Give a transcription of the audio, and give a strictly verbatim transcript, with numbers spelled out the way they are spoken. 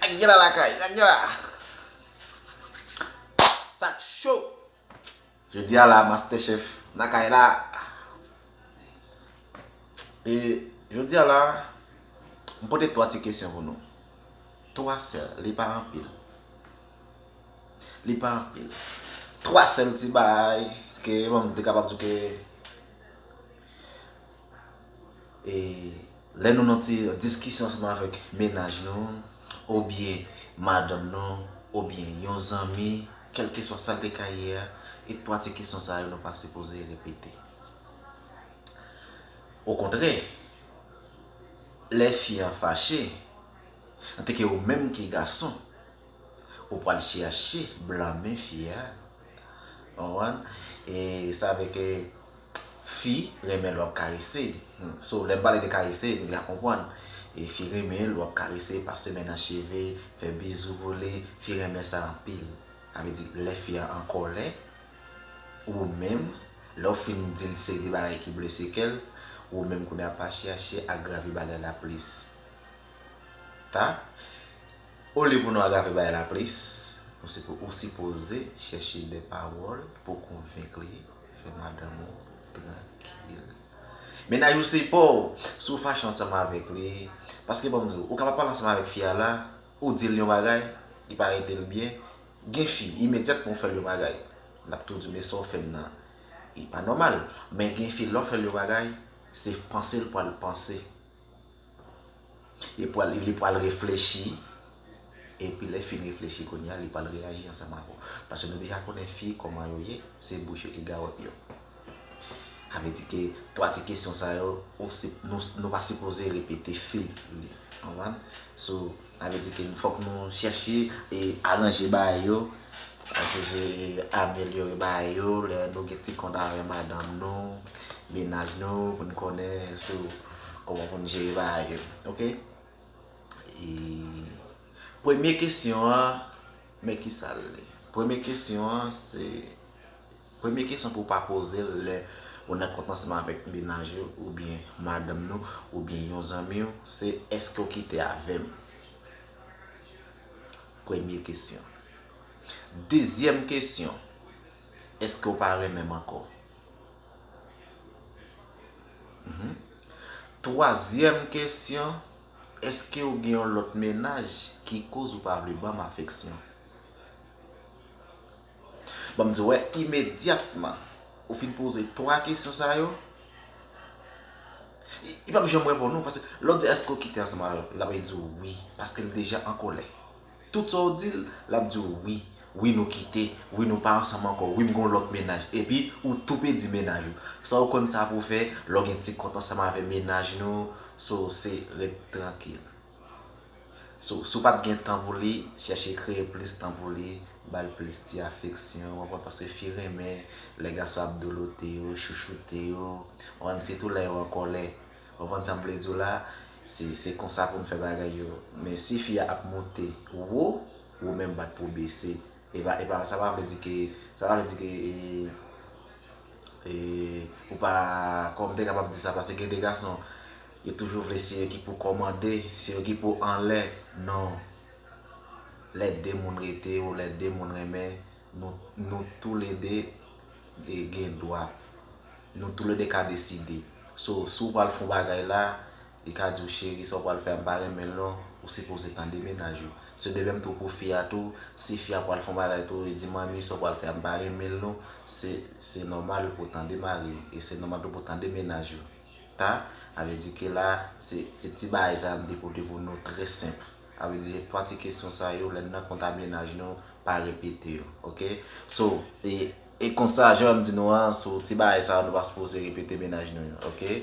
Sa k gen la lakay, sa k gen la. Sa k cho. Jodi a la, Master Chef nan kay la. E jodi a la, m pote twa ti kesyon pou nou. Twa sèl, li pa anpil. Li pa anpil. Twa sèl ti bagay ke, bon, m te kapab di ke, e, lè nou nan ti diskisyon ansanm avèk mennaj nou, oubyen madanm nou, oubyen yon zanmi, kèlkeswa sa l te ka ye a, e twa ti kesyon sa yo nou pa sipoze repete. Okontrè, lè fi an fache, antanke ou menm ki gason, ou pral chèche blamen fi a. Ou konprann? E sa vle ke fi renmen lè w ap karese. Hmm, so, lè m pale de karese, nou deja konprann. E fi renmen lè w ap karese, pase men nan cheve, fè bizou pou li, fi renmen sa anpil. Sa vle di, lè fi a an kòlè, ou menm, lè w fin di l seri de bagay ki blese kè l, ou menm kounye a pa chèche agrave bagay la plis. Ta, olye pou nou agrave bagay la plis, nou sipo-, ou sipoze chèche de pawòl pou konvenk li, fè madanm ou trankil. Mennaj ou se pa w, si w fache ansanm avèk li, paske ban m di w, ou kapab pale ansanm avèk fi a la, ou di l yon bagay, li pa rete l byen, gen fi, imedyatman ou fè l yon bagay, l ap tou di w, men sa w fè m nan, li pa nòmal. Men gen fi, lè w fè l yon bagay, se panse l pral panse. Li pral, li pral reflechi. Epi lè fin reflechi kounye a, li pral reyaji ansanm avè w. Paske nou deja konnen fi kòman yo ye, se bouch yo ki gawòt yo. Sa vle di ke twa ti kesyon sa yo, ou si, nou, nou pa sipoze repete fi li. Konprann? So, sa vle di ke fòk nou chèche e aranje bagay yo. Chèche amelyore bagay yo, lè nou gen ti kont avè madanm nou, mennaj nou, pou n konnen sou kòman pou n jere bagay yo. Oke? E premye kesyon an, men ki sa l ye. Premye kesyon an, se, premye kesyon pou w pa poze l lè ou nan kont ansanm avèk mennaj ou, oubyen madanm nou, oubyen yon zanmi w, se èske w kite avè m? Premye kesyon. Dezyèm kesyon, èske w pa renmen m ankò? Mhm. Twazyèm kesyon, èske w gen yon lòt mennaj ki koz ou pa vle ban m afeksyon? Ban m di w, wè, imedyatman ou fin poze twa kesyon sa yo, li, li p ap janm reponn ou, paske lè w di èske w kite ansanm avè l, l ap di w wi, paske l deja an kòlè. Tout sa w di l, l ap di w wi. Wi, nou kite. Wi, nou pa ansanm ankò. Wi, m gen yon lòt mennaj. Epi, ou tou pèdi mennaj ou. Sa w konn sa pou w fè, lè w gen ti kont ansanm avè mennaj nou, so, se ret trankil. So, si w pa t gen tan pou li, chèche kreye plis tan pou li, ba l plis ti afeksyon, w konprann, paske fi renmen lè gason ap dolote yo, chouchoute yo, w konprann, sitou lè yo an kòlè. Ou konprann sa m vle di w la? Se, se konsa pou n fè bagay yo. Men si fi a ap moute wo, ou menm bat pou w bese. E pa, e pa, sa pa vle di ke, sa pa vle di ke, e, e, ou pa, kòman m te kapab di sa, paske gen de gason, yo toujou vle se yo ki pou kòmande, se yo ki pou anlè. Non. Lè de moun rete ou lè de moun renmen, nou, nou toulede, e, gen dwa. Nou toulede ka deside. So, si w pral fè yon bagay la, li ka di w, cheri, sa w pral fè a, m pa renmen l non, ou sipoze tande mennaj ou. Se de menm tou pou fi a tou, si fi a pral fè yon bagay tou, li di, manmi, sa w pral fè a, m pa renmen l non, se, se nòmal pou w tande mari w, e se nòmal tou pou w tande mennaj ou. Ta, sa vle di ke la, se, se ti bagay sa a m te pote pou nou, trè senp. Sa vle di, twa ti kesyon sa yo, lè n nan kont a mennaj nou, pa repete yo, oke? So, e, e konsa, jan m di nou an, so, ti bagay sa yo, nou pa sipoze repete mennaj nou yo, oke?